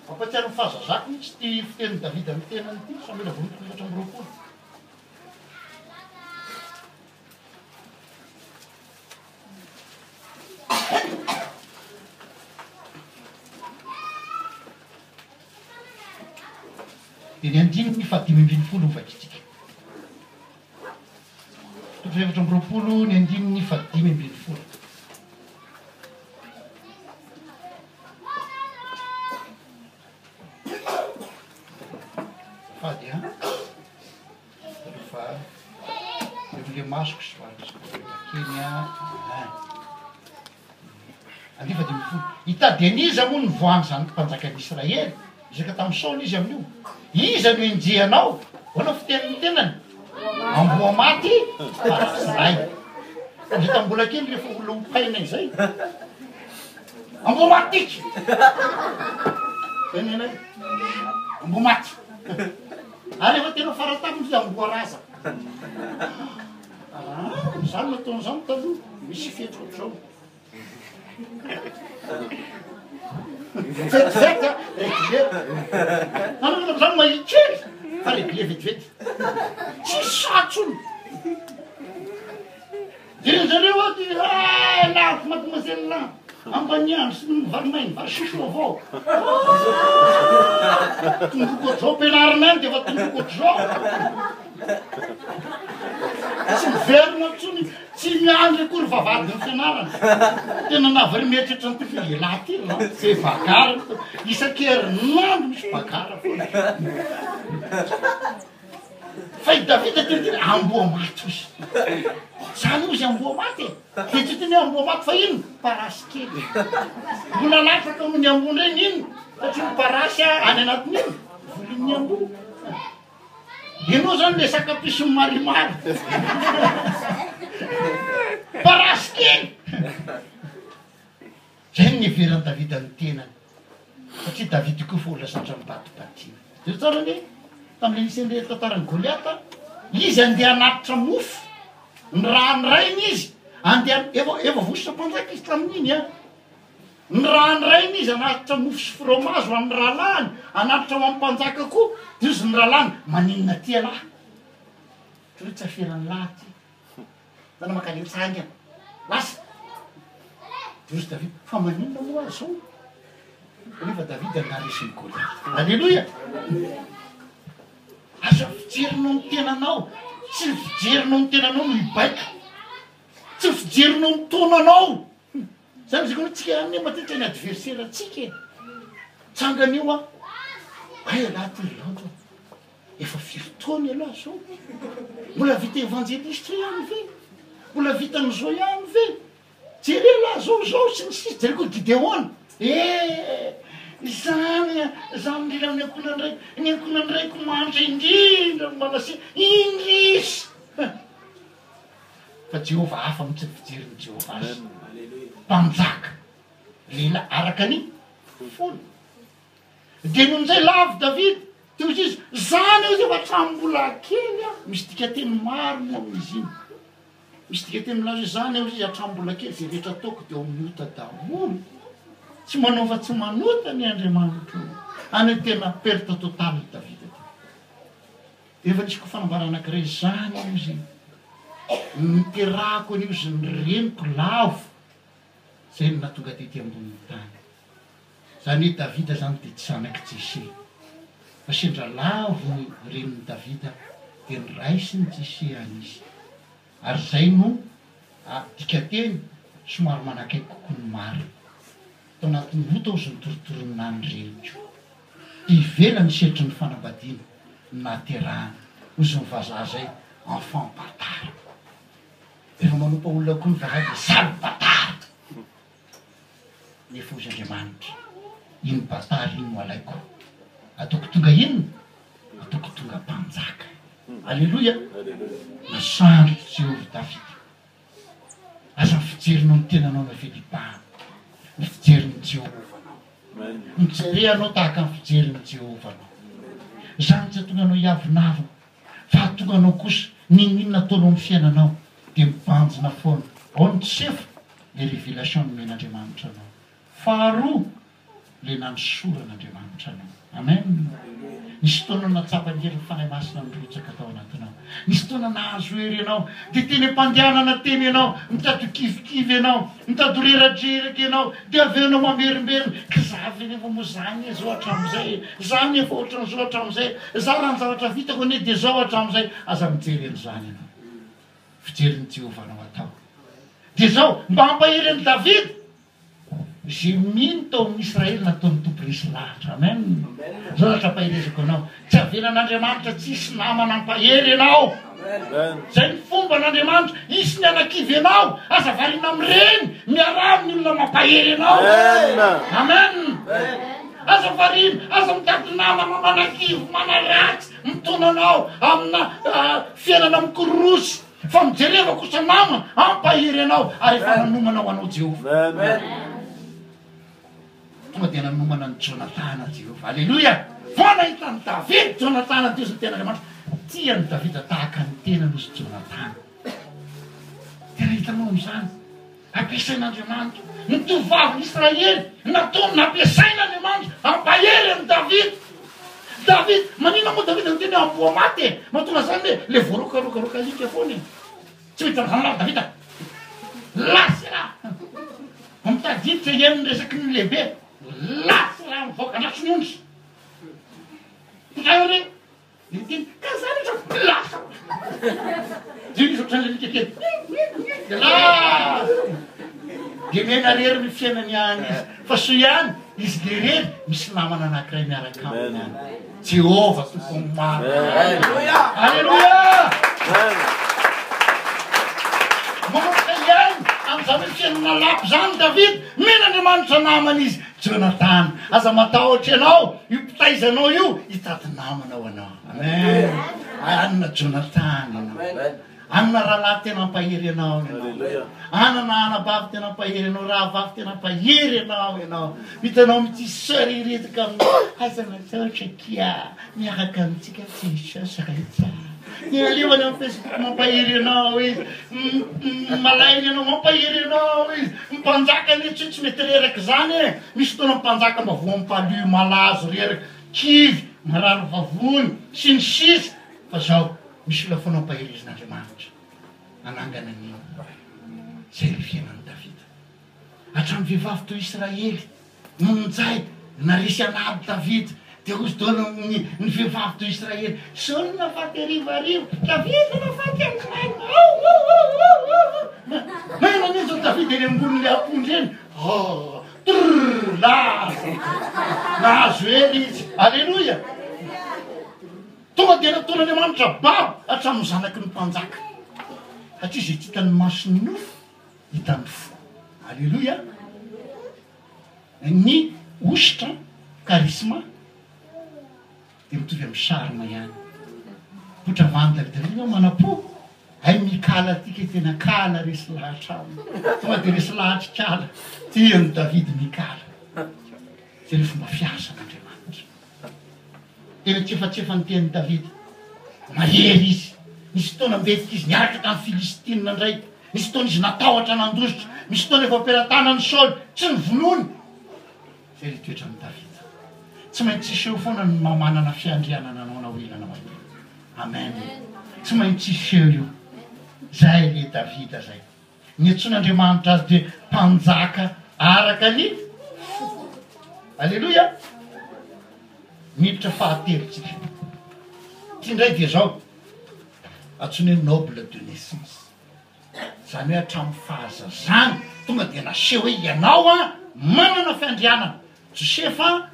Mampahatsiaro ny fahazazako mihitsy ity fitenin'i Davida ny tenany ity, Samoela voalohany toko faha-24. Dia ny andininy fahadimy ambinifolo no vakintsika. Toko fahaefatra amby roapolo ny andininy fahadimy ambinifolo. masoko somary misy problema kely an. Andiany faha-15. Hitady an'iza moa nivoahan'izany mpanjakan'i Israely? Niresaka tamin'i Saoly izy amin'io. Iza no enjehanao? Ahoana ny fitenin'ny tenany? Amboa maty parasy ray. Tamin'izay tamin'ny mbola kely rehefa olona ompaina izay. Amboa maty tiky. Zay ny anay. Amboa maty. Ary efa tena faratampony izy amboa raza. Ah, izany nataon'izany taloha. Misy fety ohatr'izao. Vetivety a, réglé. Nareo tamin'izany mahia kely fa réglé vetivety. Tsisy sahy intsony. Dia zareo ao dia eh lafo mademoiselle là. Ambaniandro sy ny vary maina, vary sosoa avao. Tondroko ohatr'izao ampianarina any dia efa tondroko ohatr'izao. Tsy miverina intsony. Tsy miandry akory vavahadin'ny fianarana. Tena nahavariana mieritreritra an'ity hoe elah ty ry zany be bagarre. Isan-kerinandro misy bagarre foana. Fa i Davida tena tena amboa maty ozy. Zany ozy amboa maty e. Dia tsy teny hoe amboa maty fa inona? Parasy kely. Mbola latsaka noho ny amboa indray ny inona? Satria ny parasy any anatin'iny volin'ny amboa. Ianao zany le sakapison'i Marimar. Parasy kely. Zay no niheveran'i Davida ny tenany. Satria Davida koa efa olona zatra mibatibatiana. Jereo tsara anie, tamin'ilay nisy an'ilay tantaran'i Goliata, izy andeha hanatitra mofo, ny ràn'ny rainy izy, andeha, efa, efa vosotra mpanjaka izy tamin'iny an. Nirahan'ny rainy izy hanatitra mofo sy frômazy ho an'ny rahalahiny, hanatitra ho an'ny mpanjaka koa. Dia hozy ny rahalahiny, Maninona aty ialahy? Ohatran'ny hoe tsy aferan'ny lahy aty. Zany mankany an-tsaha haingana. Lasa! Dia hozy Davida, Fa maninona moa aho izao? Kanefa Davida naharesy an'i Goliata. Aleloia! Aza fijerinao ny tenanao. Tsy ny fijerinao ny tenanao no hibaiko. Tsy ny fijerinao ny taonanao. Zany izy koa tsika ihany ne matetika ny adversaire tsika e! Tsangana eo aho, hay ialahy ty ry Lanto a! Efa firy taona ialahy zao? Mbola vita evanjeliste ihany ve? Mbola vita an'izao ihany ve? Jereo ialahy zao zao sy ny sisa, jereo koa Gideona, eh! Izany a, zany indrindra amin'ny ankohonan'ny raiko, ny ankohonan'ny raiko mahantra indrindra amin'i Manase, indrisy! Fa Jehovah hafa mihitsy ny fijerin'i Jehovah azy. Mpanjaka, lehilahy araka ny fony. Dia nony izay lavo Davida, dia hoy izy, Zany aho izy efa hatramin'ny mbola kely aho. Misy dikanteny maro moa amin'izy iny. Misy dikanteny milaza hoe zany aho izy hatramin'ny mbola kely, izay rehetra ataoko dia ao amin'ny ota daholo. Tsy manao afa-tsy manota ny Andriamanitro. Any tena perte totale Davida teo. Efa nisy koa fanambarana anankiray izany ozy niterahako an'io ozy ny reniko lavo zay no nahatonga tety ambonin'ny tany. Zany hoe Davida zany dia tsy zanak'i Jese fa sendra lavo ny renin'i Davida dia noraisin'i Jese any izy. Ary zay no dikateny somary manakaiky kokoa ny marina. Tao anatin'ny ota ozy ny torotoroninà ny reniko. Ivelany setrin'ny fanambadiana no nahaterahana, hozy ny vazaha zay, enfant batard. Rehefa manompa olona koa ny vazaha dia sale batard. Nefa hozy Andriamanitra, iny batard iny no alaiko, ataoko tonga inona? Ataoko tonga mpanjaka. Aleloia! Nasandrotro Jehovah Davida. Aza ny fijerinao ny tenanao no efa ny fijerin'i Jehovah anao. Mijere anao tahaka ny fijerin'i Jehovah anao. Izany tsy hahatonga anao hiavonavona, fa hahatonga anao kosa, n'inon'inona ataonao amin'ny fiainanao, dia mibanjina foana. Ao ny sefo, ilay révélation nomen'Andriamanitra anao. Faharoa, le nanosoran'Andriamanitra anao. Amen! Nisy fotoana nahatsapa ny herin'ny Fanahy Masina nirotsaka tao anatinao. Nisy fotoana nahazo hery ianao, dia teny am-pandehanana teny ianao, mitady ho kivikivy ianao, mitady ho reradreraka ianao, dia avy eo ianao mamerimberina, ka za ve nefa moa za anie zao hatramin'izay e, za anie efa ohatran'izao hatramin'izay e, za raha ny zavatra vitako anie dia zao hatramin'izay. Aza mijery an'izany ianao. Fijerin'i Jehovah anao atao. Dia izao, mba hampahery an'i Davida, Izay mino tao amin'ny Israely nataon'ny Tompo resy lahatra. Amen. Zao zavatra ampaherezako anao, tsy avelan'Andriamanitra tsy hisy namana hampahery ianao. Zay ny fomban'Andriamanitra. Hisy ny hanakivy anao. Aza variana amin'ireny. Miaraha amin'ny olona mampahery anao. Amen. Aza variana, aza mitady namana manakivy, manaratsy, mitona anao amina fiainana mikororosy. Fa mijereva kosa namana hampahery anao ary efa nanomana ho anao Jehovah. Tonga dia nanomana an'i Jonatana Jehovah. Aleloia! Vao nahita an'i Davida Jonatana dia hoy ny tenin'Andriamanitra, Tia an'i Davida tahaka ny tenany hozy Jonatana. Tena hitanao amin'izany. Ampiasain'Andriamanitra. Ny tovovavin'i Israely nataony nampiasain'Andriamanitra hampahery an'i Davida. Davida, maninona moa Davida niteny hoe amboa maty e? Mahatonga an'izany hoe le voarokarokaroka alika foana e. Tsy miditra amin'izany lahy Davida. Lasy raha. Vao mitady hiditra hihaino ny resaky ny lehibe. Lasy raha mivoaka andrason'ondry. Hitanao re? Dia miteny, ka zany izy lasa. Dia izy ohatran'ny alika kely. Dia lasa. Dia miaina rery ny fiainany any izy. Fa soa ihany, izy le rery, misy namana anankiray miaraka aminy any. Jehovah Tompon'ny maro. Aleloia! Manomboka hiaina amin'izany hoe fiainana lapa izany Davida. Omen'Andriamanitra namana izy. Jonatana, aza matahotra ianao, io mpitaiza anao io hitady namana ho anao. Amen. Anana Jonatana ianao. Anana rahalahy tena hampahery anao ianao. Anana anabavy tena hampahery anao, rahavavy tena hampahery anao ianao. Hitanao mihitsy sœur ireto aminao, aza matahotra akia, miaraka amintsika Jesosy rehetra. Dia aleo any amin'ny Facebook mampahery anao izy, malaina ianao mampahery anao izy. Ny mpanjaka anie tsy hoe tsy mety reraka izany e, misy fotoana ny mpanjaka mba voan'ny palu, malazo, reraka, kivy, marary vavony, sy ny sisa Fa zao, misy olona foana ampaherezin'Andriamanitra hanangana ny izay ilay fiainan'i Davida. Hatramin'ny vehivavy teo Israely no ninjay naresy an'ady Davida, dia hozy daholo ny ny vehivavy teo Israely, Saoly nafaty harivariva, Davida nafaty androany, ao ao ao ao ao. Maina anie zao Davida eny ambonin'ilay ampondra eny, oh, trrr, lasa, nahazo hery izy, aleloia. Tonga dia nataon'Andriamanitra babo hatramin'ny zanaky ny mpanjaka, satria izay tsy hitan'ny mason'ny nofo, hitan'ny fo. Aleloia! Ny hosotra, charisma, dia mitovy amin'ny charme ihany. Potra vandy Davida io manam-po, hay Mikala ty ke tena kala resy lahatra aminy. Tonga dia resy lahatry kala. Tian'i David Mikala. Izay ilay fomba fiasan'Andriamanitra. Tena tsefatsefa ny tenin'i Davida. Mahery izy. Nisy fotoana mbetika izy niaraka tamin'ny Filistinina indray. Nisy fotoana izy natahotra nandositra. Misy fotoana efa am-pelatanan'i Saoly. Tsy novonoiny. Izay ilay toetran'i Davida. Tsy maintsy hiseho foana ny maha manana fiandrianana anao na ho ela na ho haingana. Amen. Tsy maintsy hiseho io. Izay ilay Davida izay. Niantsoan'Andriamanitra azy dia mpanjaka araka ny foko. Aleloia! Miditra fahatelontsika. Ity indray dia izao, antsoina hoe noble de naissance. Izany hoe hatramin'ny fahazazany tonga dia naseho hoe ianao an, manana fiandrianana. Josefa,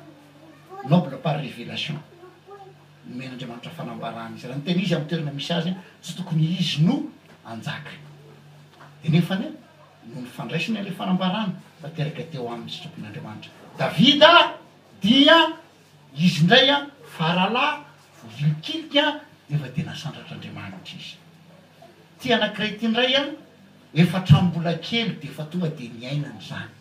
noble par révélation. Nomen'Andriamanitra fanambarana izy. Raha ny tena izy amin'ny toerana misy azy, tsy tokony izy no hanjaka. Dia nefany, noho ny fandraisany an'ilay fanambarana, tanteraka teo aminy ny sitrapon'Andriamanitra. Davida dia izy indray faralahy, voahilikilika, nefa dia nasandratr'Andriamanitra izy. Ity anankiray ity indray, efa hatramin'ny mbola kely dia efa tonga dia niainany izany.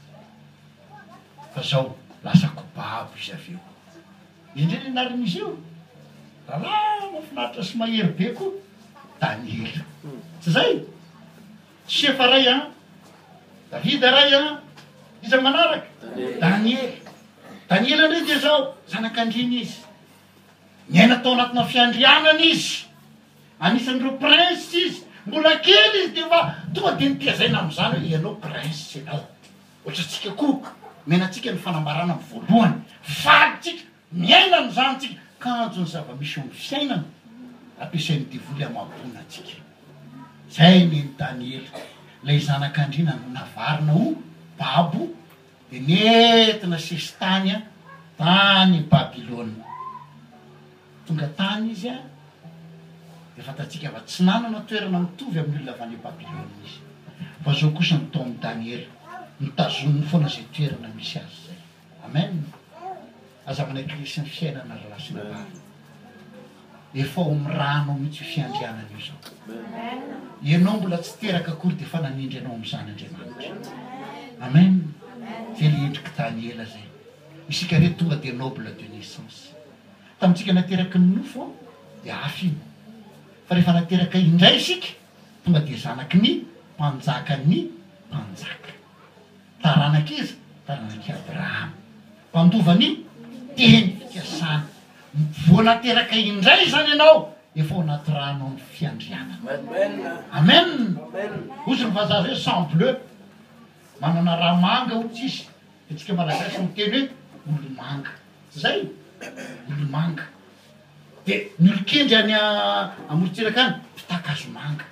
Fa izao, lasa kobabo izy avy eo. Indrindra ny anaran'izy io, rahalahy mahafinaritra sy mahery be koa, Daniela. Tsy izay? Josefa ray an, Davida ray an, iza manaraka? Daniela. Daniela indray dia izao, zanak'andriana izy. Niaina tao anatina fiandrianana izy. Anisan'ireo prince izy. Mbola kely izy dia efa tonga dia notezaina amin'izany hoe ianao prince ianao. Ohatrantsika koa, omena antsika ny fanambarana amin'ny voalohany, faly tsika, miaina an'izany tsika, kanjo ny zava-misy eo amin'ny fiainana, ampiasain'ny devoly hamaboana antsika. Izay ny an'i Daniela, ilay zanak'andriana navarina ho babo, dia nentina sesitany tany Babylona. Tonga tany izy. Dia fantatsika fa tsy nanana toerana mitovy amin'ny olona avy any Babylona izy. Fa izao kosa ny tao amin'i Daniela, notazoniny foana izay toerana misy azy izay. Amen! Aza manaiky resin'ny fiainana ry lahy sy ny vavy. Efa ao amin'ny rànao mihitsy io fiandrianana io izao. Ianao mbola tsy teraka akory dia efa nanindry anao amin'izany Andriamanitra. Amen! Izay ilay endrik'i Daniela izay. Isika reto tonga dia noble de naissance. Tamintsika nateraky ny nofo dia hafa iny. Fa rehefa nateraka indray isika tonga dia zanaky ny mpanjakan'ny mpanjaka. Taranak'iza? Taranak'i Abrahama. Mpandova ny teny fikasana. Vao nateraka indray izany ianao, efa ao anaty ranao ny fiandrianana. Amen. Hozy ny vazaha zay hoe sang bleu. Manana rà manga hoy tsisy. Antsika Malagasy miteny hoe olomanga. Tsy zay? Olomanga. Dia ny olon-kendry any amorontsiraka any, mpitaka hazomanga.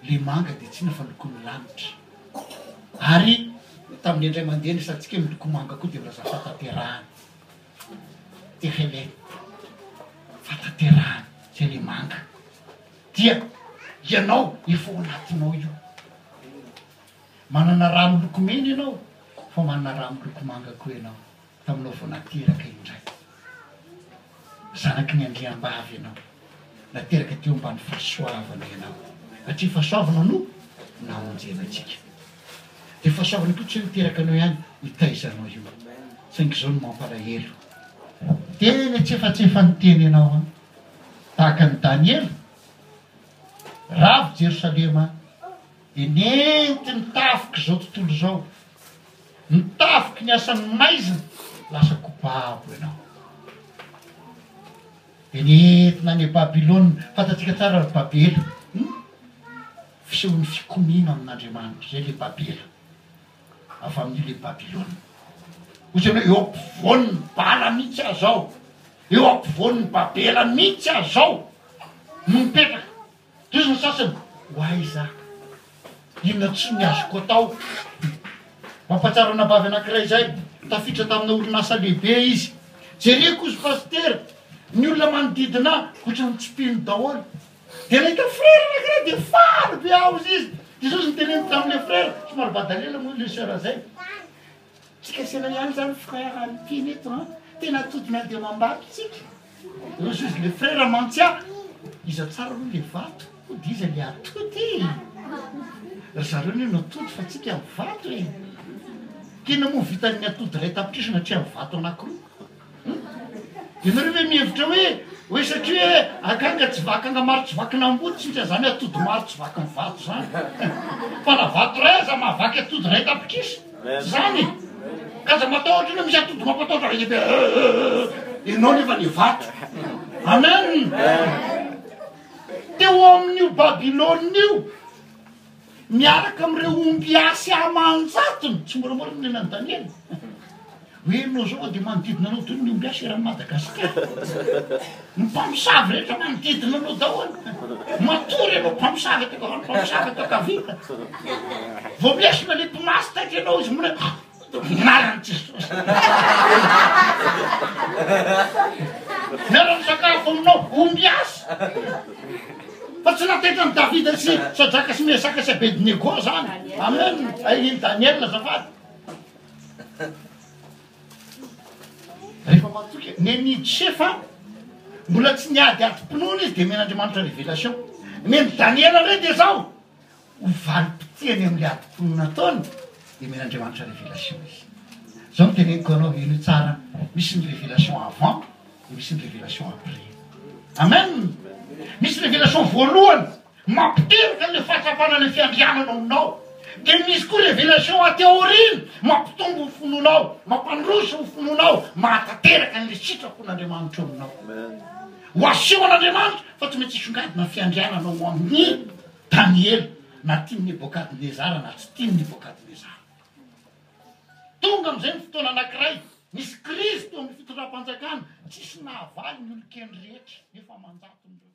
Le manga dia tsy inona fa lokon'ny lanitra. Ary tamin'ny indray mandeha niresahantsika hoe miloko manga koa dia milaza fahatanterahana. Tekhelet. Fahatanterahana. Zay le manga. Dia ianao efa ao anatinao io. Manana rà miloko mena ianao fa manana rà miloko manga koa ianao taminao vao nateraka indray. Zanaky ny andriambavy ianao. Nateraka teo ambany fahasoavana ianao. Satria fahasoavana no namonjena antsika. Dia fahasoavana koa tsy hoe niteraka anao ihany, nitaiza anao io. Saingy izao no mampalahelo. Teny antsefatsefany teny ianao an. Tahaka an'i Daniela. Ravo Jerosalema dia nentin'ny tafik'izao tontolo izao, ny tafiky ny asan'ny maizina, lasa kobabo ianao. Dia nentina any Babylona, fantatsika tsara ry Babela, hum? Fisehon'ny fikomiana amin'Andriamanitra, izay ilay Babela, avy amin'io ilay Babylona. Hoy izy hoe eo ampovoan'ny bala mihitsy aho izao, eo ampovoan'ny Babela mihitsy aho izao no mipetraka. Tohizo ny sasany, Ho aiza aho? Inona intsony ny azoko atao? Mampahatsiaro anabavy anankiray izay, tafiditra tamina orinasa lehibe izy. Jereko hozy pasitera, ny olona manodidina ahy ohatran'ny tsy mpino daholo. Dia nahita frera anankiray dia faly be aho hozy izy. Dia izao izy niteneniny tamin'ilay frera, somary badalela moa ilay soeur izay. Tsika sy ianao ihany zany frère ny mpino eto an! Tena atody miady amam-bato tsika. Hozy izy le frère mantsy ah! Iza tsara aloha le vato de iza le atody e! Ry zareo anie no atody fa tsika ny vato e! K'inona moa vitan'ny atody iray tapitrisa na tsy amin'ny vato anakiroa? Hum? Ianareo ve mihevitra hoe hoe satria hoe akanga tsy va akanga maro tsy vakin'amboa tsintsina zany atody maro tsy vakin'ny vato zany. Fa na vato iray aza mahavaky atody iray tapitrisa. Tsy zany e. Ka aza matahotra ianao misy atody mampatahotra be dia be ianao nefa ny vato. Amen. Teo amin'io Babylona io miaraka amin'ireo ombiasy aman-jatony, tsy moramora ny nenan'i Daniela. Hoe ianao zao dia manodidina anao daholo ny ombiasy eran'i Madagasikara. Ny mpamosavy rehetra manodidina anao daholo. Matory ianao mpamosavy ato ankavia, mpamosavy ato ankavia. Vao miesona le mpimasy taitra ianao izy mona anaran'i Jesosy. Miara-misakafo aminao ombiasy. Fa tsy nataitra an'i Davida sy Sadraka sy Mesaka sy Abednego zany. Amen. Ay, Daniel azafady. Rehefa matoky, nen'i Josefa mbola tsy niady adim-pinoana izy dia omen'Andriamanitra révélation. Nen'i Daniela indray dia zao, ho valim-pitiany amin'ilay adim-pinoana ataony dia omen'Andriamanitra révélation izy. Zao no teneniko anao, henoy tsara, misy ny révélation avant dia misy ny révélation après. Amen! Misy révélation voalohany. Mampiteraka ilay fahatsapana ilay fiandrianana ao aminao. Dia misy koa révélation aty aoriana, mampitombo ny finoanao, mampandroso ny finoanao, mahatanteraka an'ilay sitrapon'Andriamanitra eo aminao. Ho aseho an'Andriamanitra fa tsy maintsy hisongadina ny fiandrianana ao amin'i Daniela, na tian'i Nebokadnezara na tsy tian'i Nebokadnezara. Tonga amin'izay ny fotoana anankiray, nisy krizy teo amin'ny fitondram-panjakana, tsisy nahavaly ny olon-kendry rehetra, nefa aman-jatony ireo.